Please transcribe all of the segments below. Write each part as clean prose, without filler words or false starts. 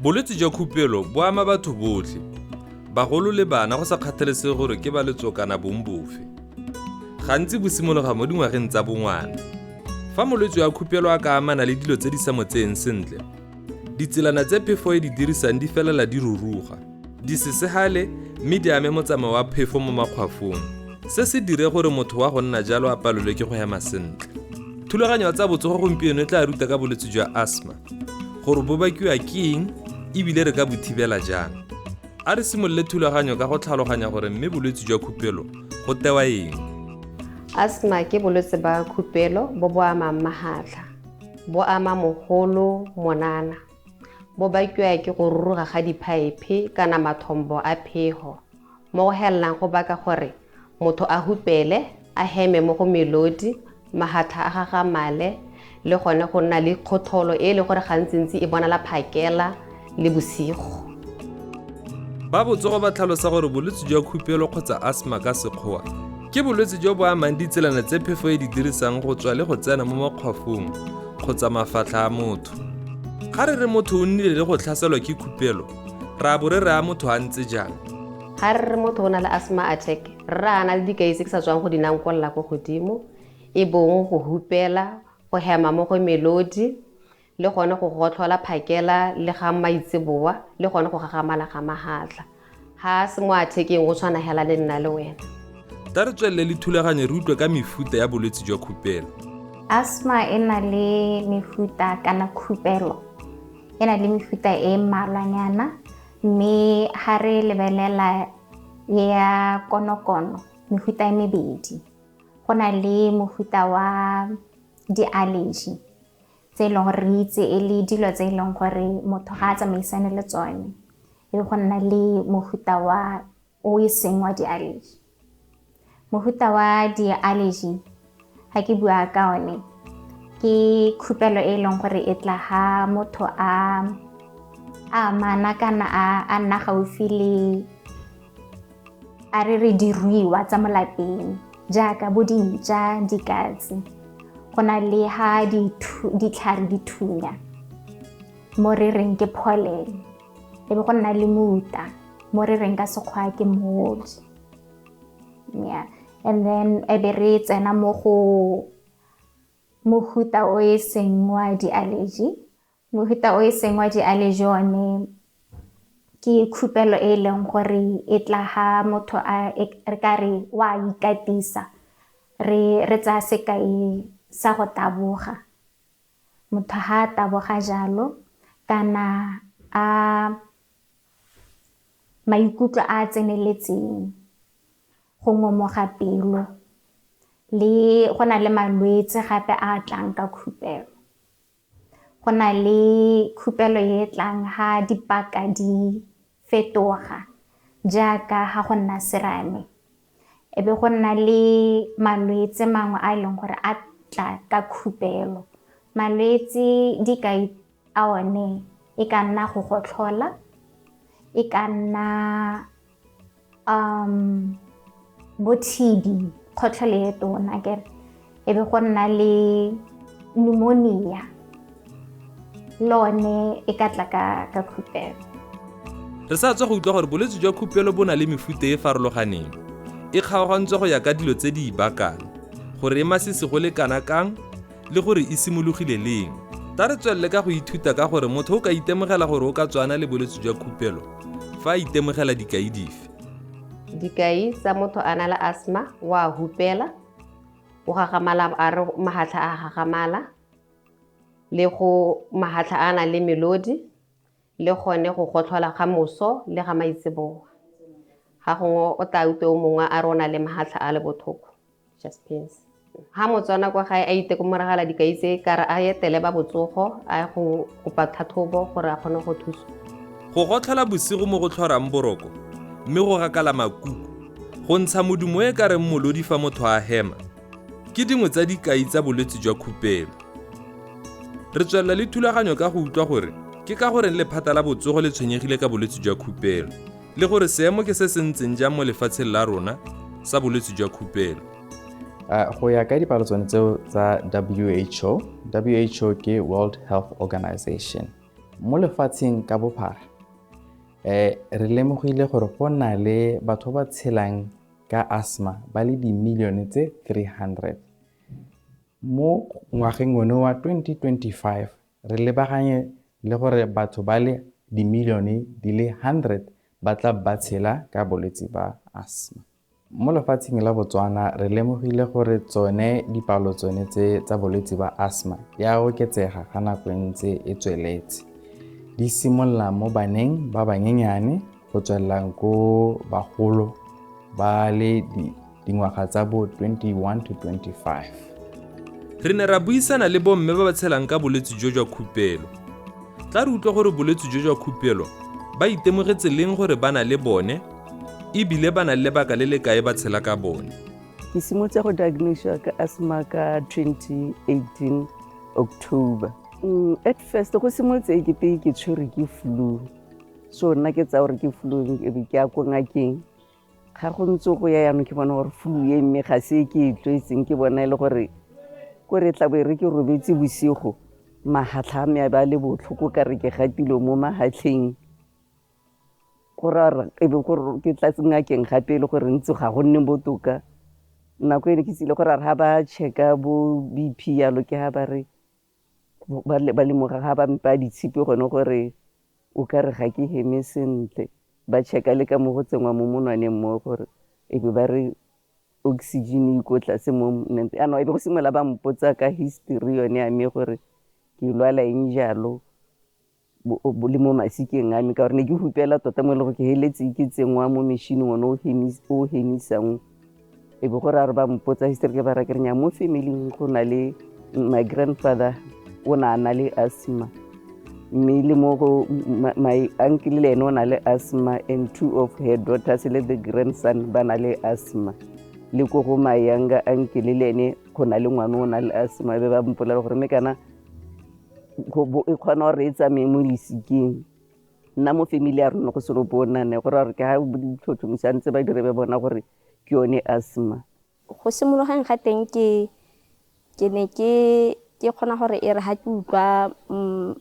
Bolwetse jwa khupelo bo ama batho botlhe, bagolo le bana, go sa kgathalesege gore ke ba letso kana bong bofe. Gantsi bo simologa mo dingwageng tsa bongwana. Fa molwetse wa khupelo a ka amana le dilo tse di sa mo tseyeng sentle, ditselana tse phefo e di dirisang di felela di ruruga, di sesegale mme di ame motsamao wa phefo mo makgwafong. Se se dire gore motho wa go nna jalo a palelwe ke go hema sentle. Thulaganyo ya tsa botsogo gompieno e tla ruta ka bolwetse jwa asthma, gore bo bakiwa ke eng ebile re ka bo thibela jang. A re simolole thulaganyo ka go tlhaloganya gore mme bolwetse jwa khupelo go tewa eng. Asthma ke bolwetse ba khupelo bo bo amang mahatlha, bo ama mogolo, monana. Bo bakiwa ke go ruruga ga diphaephe kana mathombo a phego, mo go helelang go baka gore motho a hupele, a heme mo go melodi, mahatlha a gagamale, le gone go nna le kgotholo e le gore gantsintsi e bonala phakela le bosigo. Ba botsogo ba tlhalosa gore bolwetse jwa khupelo kgotsa asthma ka Sekgowa ke bolwetse jo bo amang ditselana tse phefo e di dirisang go tswa le go tsena mo makgwafong kgotsa mafatlha a motho. Ga re re motho o nnile le go tlhaselwa ke khupelo, ra bo re raya motho a ntse jang? Ga re re motho o na le asthma attack, re raya a na le dikai tse ke sa tswang go di nankolola ko godimo, e bong go hupela, go hema mo go melodi, le gone go gotlhola phakela le ga maitseboa, le gone go gagamala ga mahatla. Ga se mo attack-eng, o tshwana hela le nna le wena. Ta re tswelele le thulaganyo re utlwe ka mefuta ya bolwetse jwa khupelo. Asthma e na le mefuta kana khupelo e na le mefuta e mmalwanyana, mme ga re lebelela ya konokono mefuta e mebedi. Go na le mofuta wa di-allergy tse e leng gore re itse e le dilo tse e leng gore motho ga a tsamaisane le tsone, e be go nna le mofuta wa o e seng wa di-allergy. Mofuta wa di-allergy ga ke bua ka one ke khupelo e leng gore e tla ha motho a amana kana a nna gaufi le a re re diruiwa tsa mo lapeng jaaka bo dintša, dikatse. Go na le ha ditlhare di thunya mo re reng ke pollen, e be go nna le muta mo re reng ka Sekgowa ke mold. Yeah. And then e be re tsena mo go mofuta o e seng wa di-allergy. Mofuta o e seng wa di-allergy one ke khupelo e leng gore e tla ha motho a re ka re wa ikatisa, re tsaya sekai sa go taboga. Motho ha a taboga jalo kana a maikutlo a tseneletseng, go ngomoga pelo, le go na le malwetse gape a tlang ka khupelo. Go na le khupelo e tlang ha dipaka di fetoga jaaka ha go nna serame, e be go nna le malwetse mangwe a e leng gore a tla ka khupelo. Malwetse dikai a one e ka nna go gotlhola, e ka nna bo TB, kgotlholo e tona akere, e be go nna le pneumonia, le one e ka tla ka khupelo. Re sa tswa go utlwa gore bolwetse jwa khupelo bo na le mefuta e farologaneng, e kgaogantswe go ya ka dilo tse di e bakang, gore e masisi go le kana kang le gore e simologile leng. Ta re tswelele ka go ithuta ka gore motho o ka itemogela gore o ka tswana le bolwetse jwa khupelo fa a itemogela dikai dife. Dikai tsa motho a na le asthma, wa hupela, o gagamala, a re mahatlha a gagamala, le go mahatlha a nang le melodi, le gone go gotlhola ga moso le ga maitseboa. Ga gongwe o tla utlwe o mongwe a re o na le mahatlha a le botlhoko, chest pains. Ha Motswana kwa gae a itekomoragala dikai tse, ka re a etele ba botsogo, a ye go kopa tlhatlhobo gore a kgone go thuswa. Go gotlhola bosigo mo go tlhorang boroko, mme go gakala makuku, go ntsha modumo e ka reng molodi fa motho a hema, ke dingwe tsa dikai tsa bolwetse jwa khupelo. Re tswelela le thulaganyo ka go utlwa gore ke ka goreng lephata la botsogo le tshwenyegile ka bolwetse jwa khupelo, le gore seemo ke se se ntseng jang mo lefatsheng la rona sa bolwetse jwa khupelo. Go ya ka dipalo tsone tseo tsa WHO, WHO ke World Health Organization. Mo lefatsheng ka bophara, re lemogile gore go na le batho ba tshelang ka asthma ba le dimilione tse 300. Mo ngwageng one wa 2025, re lebaganye le gore batho ba le dimilione di le 100 ba tla ba tshela ka bolwetse ba asthma. Mo lefatsheng la Botswana, re lemogile gore tsone dipalo tsone tse tsa bolwetse ba asthma ya oketsega ga nako e ntse e tsweletse. Di simolola mo baneng ba banyenyane go tswelela ko bagolo ba le dingwaga tsa bo 21 to 25. Re ne ra buisana le bomme ba ba tshelang ka bolwetse jo jwa khupelo. Tla re utlwe gore bolwetse jo jwa khupelo ba itemogetse leng gore ba na le bone, ebile ba na le lebaka le le kae ba tshela ka bone. Ke simolotse go diagnosiwa ka asthma ka 2018 October. At first go simolotse e kete ke tshwerwe ke flu, so nna ke tsaya gore ke flu, e be ke ya ko ngakeng. Ga go ntse go ya jaanong ke bona gore flu e mme ga se e ke e tlwaetseng, ke bona e le gore ko re tla bo e re ke robetse bosigo, mahatlha a me a ba le botlhoko ka re ke gatile mo mahatlheng. Go raya gore e be gore ke tla ngakeng gape e le gore ntse ga go nne botoka. Nako e ne ke tsile gore ga ba checka bo BP yalo, ke ga ba re ba lemoga ga ba mpa ditshipi gone gore o ka re ga ke heme sentle. Ba checka le ka mo go tsenngwa mo monwaneng mo gore e be ba re oxygen e ko tlase mo. Jaanong e be go simolola ba mpotsa ka history yone ya me gore ke lwala eng jalo le mo masikeng a me, ka gore ne ke hupela tota mo e le gore ke heletse ke tsenngwa mo metšhining one o hemisang. E be gore a re ba mpotsa history, ke ba ra ke re nya mo family go na le my grandfather o ne a na le asthma, mme le mo go my uncle le ene o na le asthma, and two of her daughters le the grandson ba na le asthma. Le ko go my younger uncle le ene go na le ngwana o na le asthma. Be ba mpolelela gore mme kana e kgona gore e tsamaye mo lesikeng. Nna mo family ya rona go selo bonane gore gore ke ga ditlhotlhomisa ntse ba dire be bona gore ke yone asthma. Go simologeng ga teng ke ne ke kgona gore e re ga ke utlwa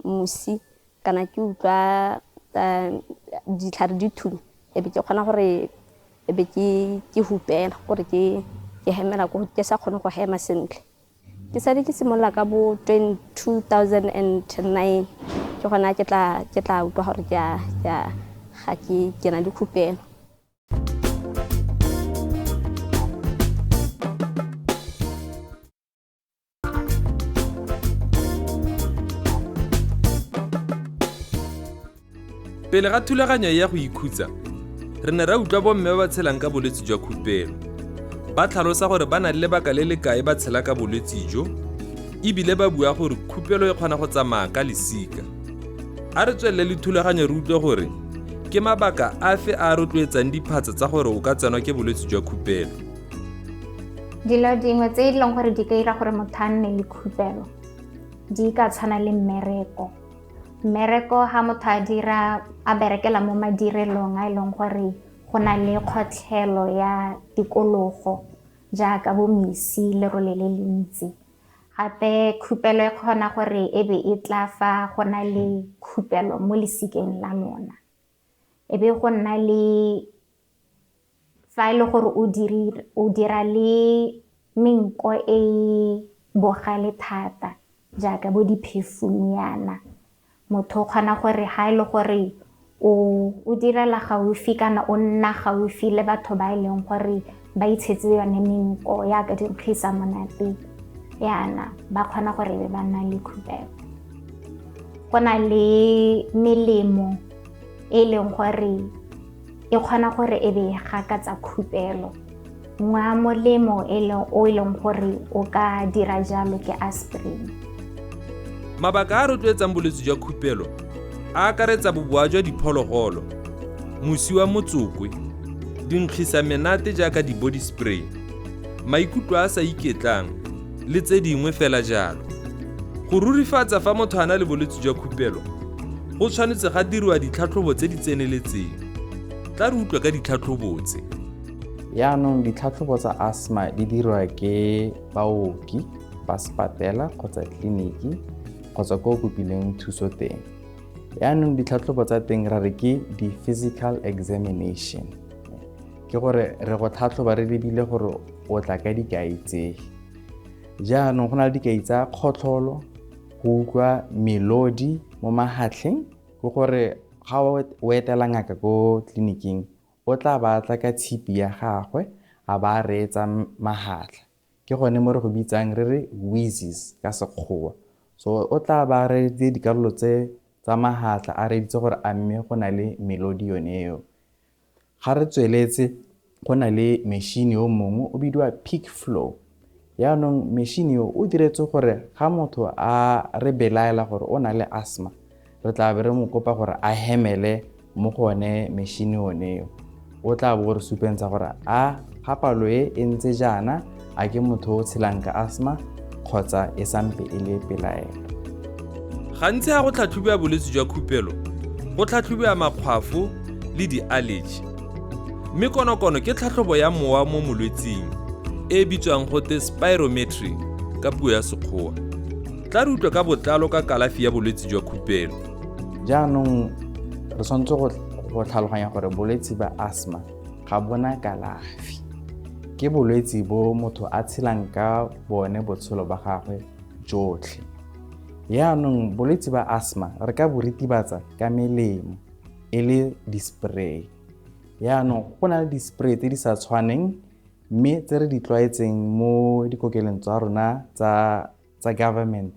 mosi kana ke utlwa ditlhare di thunya, e be ke kgona gore e be ke hupela gore ke hemela ko ke sa kgone go hema sentle. Ke sale ke simolola ka bo 2009, ke gona ke tla utlwa gore ga ke na le khupelo. Pele ga thulaganyo ya go ikhutsa, re ne ra utlwa bomme ba ba tshelang ka bolwetse jwa khupelo. Ba tlhalosa gore ba na le lebaka le le kae ba tshela ka bolwetse jo, ebile ba bua gore khupelo e kgona go tsamaya ka lesika. A re tswelele le thulaganyo re utlwe gore ke mabaka afe a rotloetsang diphatsa tsa gore o ka tsenwa ke bolwetse jwa khupelo. Dilo dingwe tse e leng gore di ka dira gore motho a nne le khupelo di ka tshwana le mmereko. Mmereko ha motho a dira a berekela mo madirelong a e leng gore go na le kgotlhelo ya tikologo jaaka bo mesi, lerole le le ntsi. Gape khupelo e kgona gore e be e tla fa go na le khupelo mo lesikeng la lona. E be go nna le fa e le gore o dira le menko e bogale thata jaaka bo di-perfume yana. Motho o kgona gore ha e le gore o direla gaufi kana o nna gaufi le batho ba e leng gore ba itshetse yone menko yaka dinkgisa monate yana, ba kgona gore be ba nna le khupelo. Go na le melemo e leng gore e kgona gore e be gakatsa khupelo. Nngwe ya molemo o e leng gore o ka dira jalo ke aspirin. Mabaka a rotloetsang bolwetse jwa khupelo a akaretsa boboa jwa diphologolo, mosi wa motsokwe, dinkgisa menate jaaka di-body spray, maikutlo a sa iketlang le tse dingwe fela jalo. Go rurifatsa fa motho a na le bolwetse jwa khupelo, go tshwanetse ga diriwa ditlhatlhobo tse di tseneletseng. Tla re utlwe ka ditlhatlhobo tse. Jaanong ditlhatlhobo tsa asthma di dirwa ke baoki ba sepatela kgotsa tleliniki kgotsa ko o kopileng thuso teng. Yaanong ditlhatlhobo tsa teng ra re ke di-physical examination, ke gore re go tlhatlhoba re lebile gore o tla ka dikai tse. Jaanong go na le dikai tsa kgotlholo, go utlwa melodi mo mahatlheng, ke gore ga o etela ngaka ko tleliniking o tla batla ka tshipi ya gagwe a ba reetsa mahatlha, ke gone mo re go bitsang re re wheezes ka Sekgowa. So o tla ba reeditse dikarolo tse tsa mahatlha, a reeditse gore a mme go na le melodi yone eo. Ga re tsweletse, go na le machine o mongwe o bidiwa peak flow. Yaanong machine yo o diretswe gore ga motho a re belaela gore o na le asthma, re tla be re mo kopa gore a hemele mo go one machine one eo. O tla bo re supentsha gore a ga palo e e ntse jaana, a ke motho o tshelang ka asthma kgotsa e sampe e le pelaelo. Gantsi ga go tlhatlhobiwa bolwetse jwa khupelo, go tlhatlhobiwa makgwafo le di-allergy, mme konokono ke tlhatlhobo ya mowa mo molwetsing e e bitswang gote spirometry ka puo ya Sekgowa. Tla re utlwe ka botlalo ka kalafi ya bolwetse jwa khupelo. Jaanong re tshwanetse go tlhaloganya gore bolwetse ba asthma ga bona kalafi, ke bolwetse bo motho a tshelang ka bone botshelo ba gagwe jotlhe. Yaanong bolwetse ba asthma re ka bo ritibatsa ka melemo e le di-spray. Yaanong go na le di-spray tse di sa tshwaneng, mme tse re di tlwaetseng mo dikokelong tsa rona tsa government,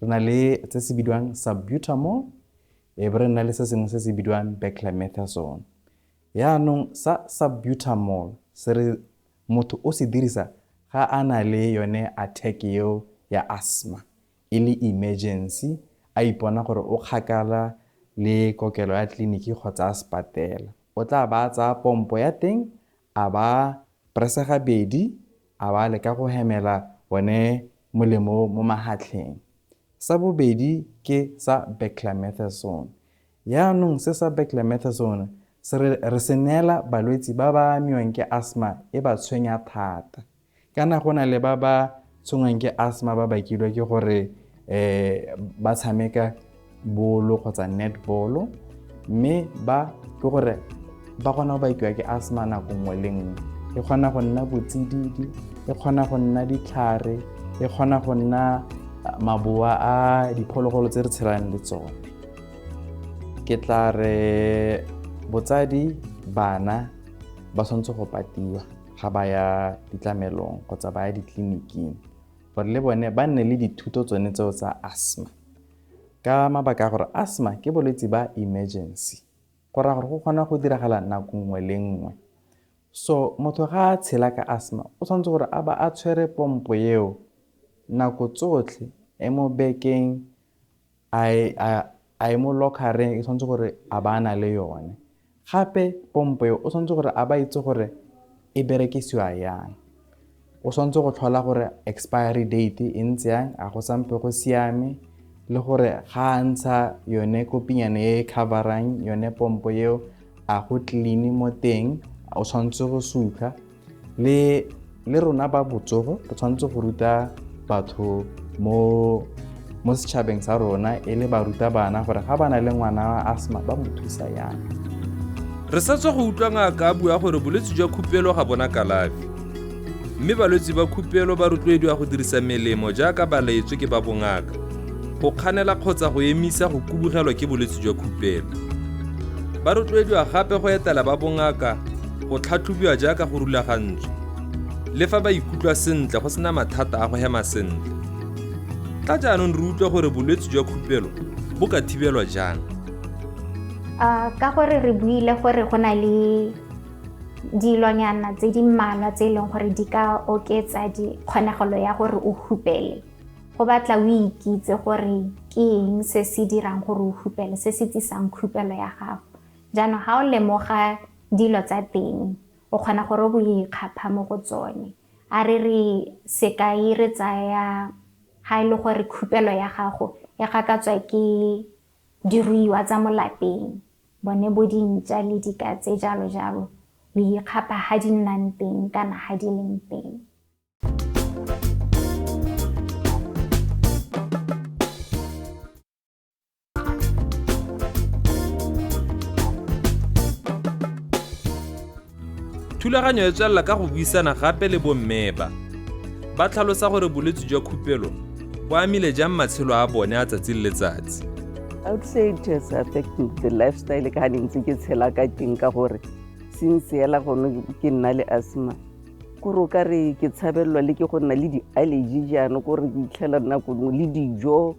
re na le tse se bidiwang salbutamol, e be re nna le se sengwe se se bidiwang beclomethasone. Yaanong sa salbutamol se re motho o se dirisa ga a na le yone attack eo ya asthma e le emergency, a ipona gore o kgakala le kokelo ya tleliniki kgotsa a sepatela, o tla ba tsaya pompo ya teng a ba pressa gabedi, a ba leka go hemela one molemo mo mahatlheng. Sa bobedi ke sa beclomethasone. Yaanong se sa beclomethasone se re se neela balwetse ba ba amiwang ke asthma e ba tshwenya thata. Kana go na le ba ba tshwenngwang ke asthma ba bakilwe ke gore ba tshameka bolo kgotsa netball, mme ba ke gore ba kgona go bakiwa ke asthma nako nngwe le nngwe. E kgona go nna botsididi, e kgona go nna ditlhare, e kgona go nna maboa a diphologolo tse re tshelang le tsone. Ke tla re botsadi bana ba tshwanetse go patiwa ga ba ya ditlamelong kgotsa ba ya ditleliniking, gore le bone ba nne le dithuto tsone tseo tsa asthma, ka mabaka a gore asthma ke bolwetse ba emergency, go raya gore go kgona go diragala nako nngwe le nngwe. So motho ga a tshela ka asthma o tshwanetse gore a ba a tshwere pompo eo nako tsotlhe, e mo bekeng, a e mo lockereng, e tshwanetse gore a ba a na le yone. Gape pompo eo o tshwanetse gore a ba itse gore e berekisiwa yang, o tshwanetse go tlhola gore expiry date e ntse yang, a go sampe go siame, le gore ga a ntsha yone kopinyana e coverang yone pompo eo a go clean mo teng, o tshwanetse go sutlha. Le rona ba botsogo re tshwanetse go ruta batho mo setšhabeng sa rona e le barutabana gore ga ba na le ngwana wa asthma ba mo thusa yang. Re sa tswa go utlwa ngaka a bua gore bolwetse jwa khupelo ga bona kalafi, mme balwetse ba khupelo ba rotloediwa go dirisa melemo jaaka ba laetswe ke ba bongaka go kganela kgotsa go emisa go kubugelwa ke bolwetse jwa khupelo. Ba rotloediwa gape go etela ba bongaka go tlhatlhobiwa jaaka go rulagantswe, le fa ba ikutlwa sentle go sena mathata a go hema sentle. Tla jaanong re utlwe gore bolwetse jwa khupelo bo ka thibelwa jang. Ka gore re buile gore go na le dilonyana tse di mmalwa tse e leng gore di ka oketsa dikgonagalo ya gore o hupele, go batla o ikitse gore ke eng se se dirang gore o hupele, se se tsisang khupelo ya gago. Jaanong ga o lemoga dilo tsa teng, o kgona gore o bo ikgapha mo go tsone. A re re sekai re tsaya ga e le gore khupelo ya gago e gakatswa ke diruiwa tsa mo lapeng, bone bo dintša le dikatse jalo jalo, o ikgapha ga di nnang teng kana ga di leng teng. Thulaganyo e tswelela ka go buisana gape le bomme ba. Ba tlhalosa gore bolwetse jwa khupelo bo amile jang matshelo a bone a tsatsi le letsatsi. I would say it has affected the lifestyle ka ne ntse ke tshela ka teng, ka gore since hela gone ke nna le asthma, kore o ka re ke tshabelelwa le ke go nna le di-allergy jaanong, kore ke itlhela nako nngwe le dijo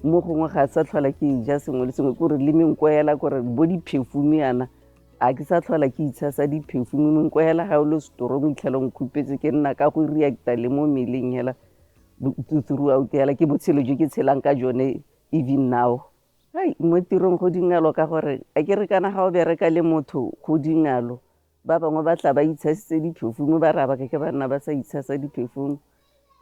mo gongwe ga sa tlhola ke ja sengwe le sengwe, kore le menko hela, kore bo di-perfume yana a ke sa tlhola ke itshasa di-perfume. Menko hela ga o le setorong o itlhela o nkhupetse, ke nna ka go reacta le mo mmeleng hela throughout hela. Ke botshelo jo ke tshelang ka jone even now. Hai, mo tirong go dingalo, ka gore a ke re kana ga o bereka le motho go dingalo. Ba bangwe ba tla ba itshasitse di-perfume, ba raya ba ke ba nna ba sa itshasa di-perfume.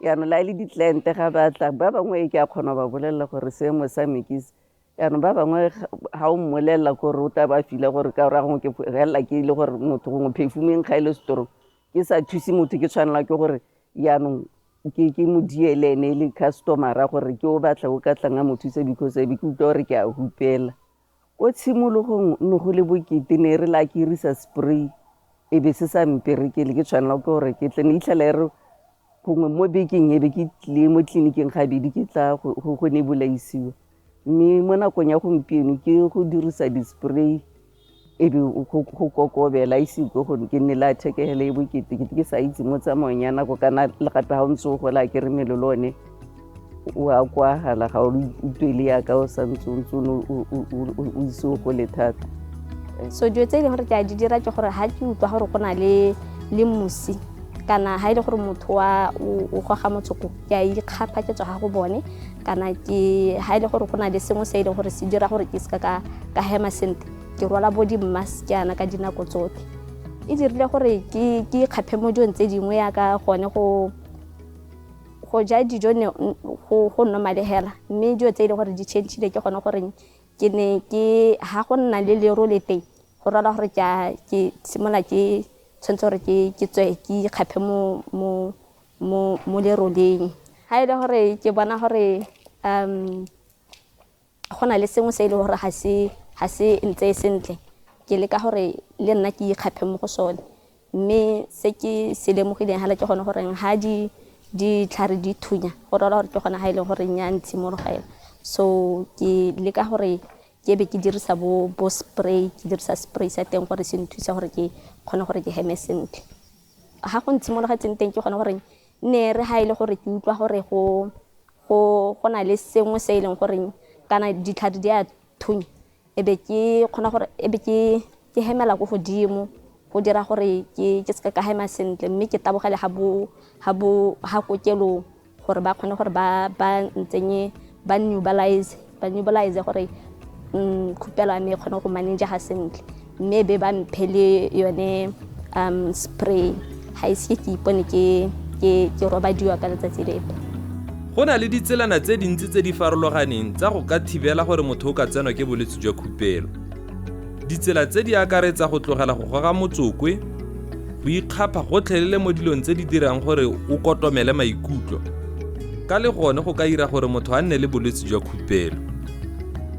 Yaanong le a le di-client ga ba tla, ba bangwe ke a kgona ba bolelela gore seemo sa me ke se. Yaanong ba bangwe ga o mmolelela, kore o tla ba fila gore ka gore gongwe ke felela ke le gore motho gongwe perfume ga e le setorong ke sa thuse motho, ke tshwanela ke gore yaanong ke mo diele ene e le customera gore ke o batla o ka tlang a mo thusa, because e be ke utlwa gore ke a hupela. Ko tshimologong ne go le bokete, ne re la ke irisa spray e be se sa mperekele, ke tshwanela ke gore ke tle ne itlhela e re gongwe mo bekeng e be ke tlile mo tleliniking gabedi ke tla go ne bolaisiwa. Mme mo nakong ya gompieno ke go dirisa di-spray e be go kokobela, ise ko go ke nne le athekegele e bokete ke sa itse mo tsamaong ya nako. Kana le gape ga o ntse o gola, ke re mmele le one o a kwagala, ga o utlwele yaka o santse o ntse o ise o gole thata. So dilo tse e leng gore ke a di dira ke gore ga ke utlwa gore go na le mosi kana ga e le gore motho wa o goga motsoko, ke a ikgapha ke tswa ga go bone, kana ke ga e le gore go na le sengwe se e leng gore se dira gore ke seka ka hema sentle, ke rwala bo di-mask yana ka dinako tsotlhe. E dirile gore ke ikgaphe mo dilong tse dingwe, yaka gone go ja dijo ne go normal hela. Mme dilo tse e leng gore di change-ile ke gone gore ke ne ke ha go nna le lero le teng, go rala gore ke simolola ke tshwanetse gore ke tswe ke ikgaphe mo leroleng. Ha e le gore ke bona gore go na le sengwe se e leng gore ga se ntse sentle, ke leka gore le nna ke ikgaphe mo go sone. Mme se ke se lemogileng gala ke gone gore ga di ditlhare di thunya, go rala gore ke gone ga e leng gore nya ntshimologela. So ke leka gore ke be ke dirisa bo spray, ke dirisa spray sa teng gore se nthuse gore ke kgone gore ke heme sentle. Ga go ntshimologetseng teng ke gone gore ne re ga e le gore ke utlwa gore go na le sengwe se e leng gore kana ditlhare di a thunya, e be ke kgona gore e be ke hemela ko godimo, go dira gore ke seka ka hema sentle, mme ke tabogele ga kokelong gore ba kgone gore ba ntsenye, ba nebulize gore khupelo ya me e kgone go managega sentle, mme be ba mphe le yone spray. Ga ise ke ipone ke robadiwa ka letsatsi lepe. Go na le ditselana tse dintsi tse di farologaneng tsa go ka thibela gore motho o ka tsenwa ke bolwetse jwa khupelo. Ditsela tse di akaretsa go tlogela go goga motsokwe, go ikgapha gotlhelele mo dilong tse di dirang gore o kotomele maikutlo, ka le gone go ka dira gore motho a nne le bolwetse jwa khupelo.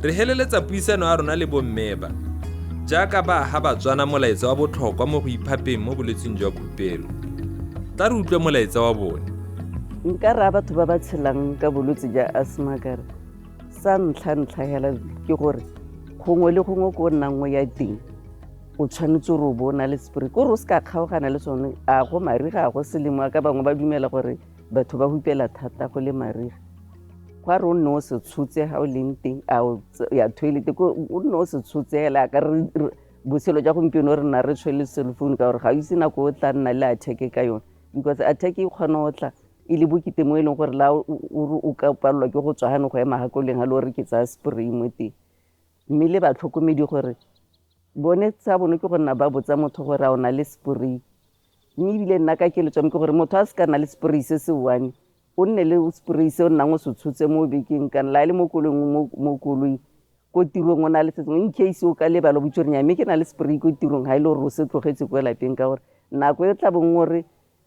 Re heleletsa puisano ya rona le bomme ba jaaka ba aga Batswana molaetsa wa botlhokwa mo go iphapeng mo bolwetseng jwa khupelo. Tla re utlwe molaetsa wa bone. Nka raya batho ba ba tshelang ka bolwetse jwa asthma kare sa ntlha-ntlha hela ke gore gongwe le gongwe ko o nnang o ya teng, o tshwanetse gore o bo o na le spray, kore o se ka kgaogana le sone, a go mariga, a go selemo. Ka bangwe ba dumela gore batho ba hupela thata go le mariga, go a re o nne o se tshotse ga o leng teng, a o ya toilet, o nne o se tshotse hela. Ka re botshelo jwa gompieno re nna re tshwele cell phone, ka gore ga o itse nako o tla nna le attack ka yone, because attack e kgona go tla e le bokete mo e leng gore la o ka palelwa ke go tswa gane go ema ga koleng ga le gore ke tsaya spray mo teng. Mme le batlhokomedi gore bone tsa bone ke go nna ba botsa motho gore a o na le spray. Mme ebile nna ka keletso ke gore motho a se ka nna le spray se se one, o nne le spray se o nnang o se tshotse mo bekeng, kana la e le mo koloing, mo koloing, ko tirong o na le se sengwe, in case o ka lebala o botse gore nya mme ke na le spray ko tirong, ga e le gore o se tlogetse ko lapeng, ka gore nako e tla bong gore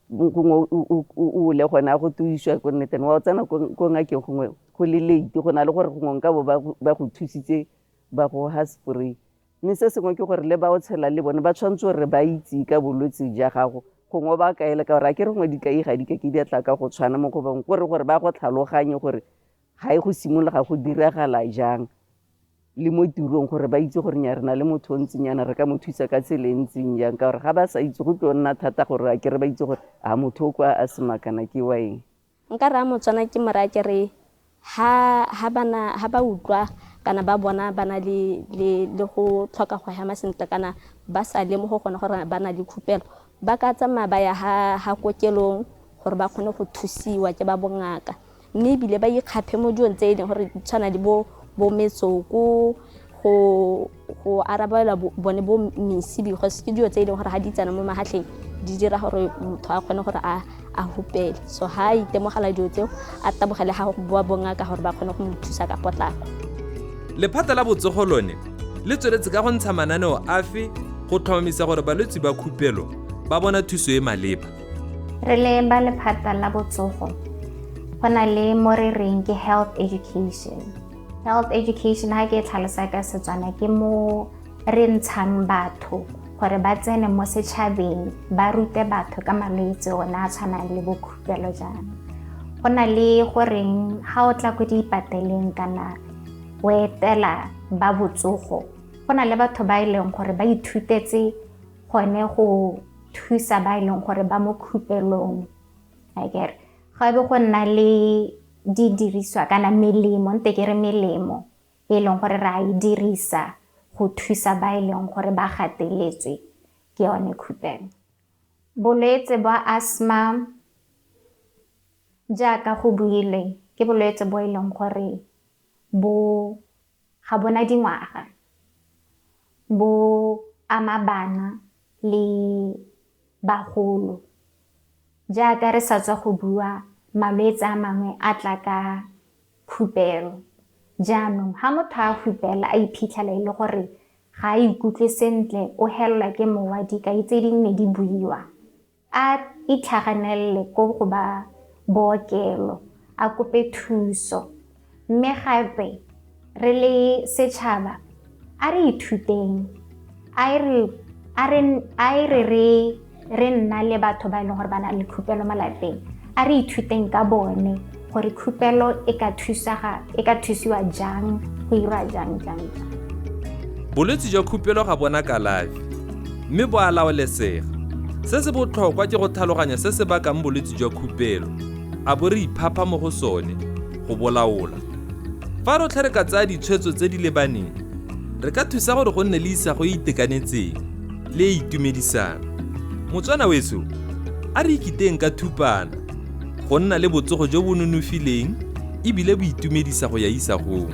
gongwe o le gone a go tuisiwa ko nneteng wa o tsena ko ngakeng gongwe go le late, go na le gore gongwe nka bo ba go thusitse ba go ha spray. Mme se sengwe ke gore le ba o tshela le bone ba tshwanetse gore ba itse ka bolwetse ja gago, gongwe ba kaele ka gore a ke re gongwe dikai ga di ka ke di a tla ka go tshwana mo go bangwe, kore gore ba go tlhaloganye gore ga e go simologa go diragala jang le mo tirong, gore ba itse gore nya re na le motho o ntseng yana, re ka mo thusa ka tsela e ntseng jang, ka gore ga ba sa itse go tlo nna thata gore a kere ba itse gore a motho o kwa asthma kana ke wa eng. Nka raya Motswana ke mo raya ke re ha bana ha ba utlwa kana ba bona ba na le le le go tlhoka go hema sentle kana ba sa lemoge gone gore ba na le khupelo, ba ka tsamaya ba ya ha kokelong gore ba kgone go thusiwa ke ba bongaka, mme ebile ba ikgaphe mo dilong tse e leng gore di tshwana le bo metsoko, go arabela bone bo mesi, because ke dilo tse e leng gore ga di tsena mo mahatlheng di dira gore motho a kgone gore a hupele. So ha a itemogela dilo tseo, a tabogele ga go boa bongaka gore ba kgone go mo thusa ka potlako. Lephata la botsogo lone le tsweletse ka go ntsha mananeo afe go tlhomamisa gore balwetse ba khupelo ba bona thuso e maleba? Re le ba lephata la botsogo, go na le mo re reng ke health education. Health education ha ke e tlhalosa ka Setswana ke mo re ntshang batho gore ba tsene mo setšhabeng ba rute batho ka malwetse one a tshwanang le bokhupelo jaana. Go na le goreng ga o tla ko dipateleng kana o etela ba botsogo, go na le batho ba e leng gore ba ithutetse gone go thusa ba e leng gore ba mo khupelong. Akere ga be go nna le didiriswa kana melemo, nte ke re melemo e leng gore re a e dirisa go thusa ba e leng gore ba gateletswe ke yone khupelo. Bolwetse ba asthma jaaka go builwe ke bolwetse bo e leng gore bo ga bona dingwaga, bo ama bana le bagolo. Jaaka re sa tswa go bua, malwetse a mangwe a tla ka khupelo. Jaanong ha motho a hupela a iphitlhela e le gore ga a ikutlwe sentle, o helelwa ke mowa, dikai tse dingwe ne di buiwa, a itlhaganelele ko go ba bookelo a kope thuso. Mme gape re le setšhaba a re ithuteng, a e re nna le batho ba e leng gore ba na le khupelo mo lapeng, a re ithuteng ka bone gore khupelo e ka thusiwa jang, go irwa jang jang jang. Bolwetse jwa khupelo ga bona kalafi, mme bo a laolesega. Se se botlhokwa ke go tlhaloganya se se bakang bolwetse jwa khupelo, a bo re iphapha mo go sone go bolaola. Fa rotlhe re ka tsaya ditshwetso tse di lebaneng, re ka thusa gore go nne le isago e itekanetseng le e itumedisang. Motswana weso, a re ikiteng ka thupana go nna le botsogo jo bo nonofileng ebile bo itumedisa go ya isagong.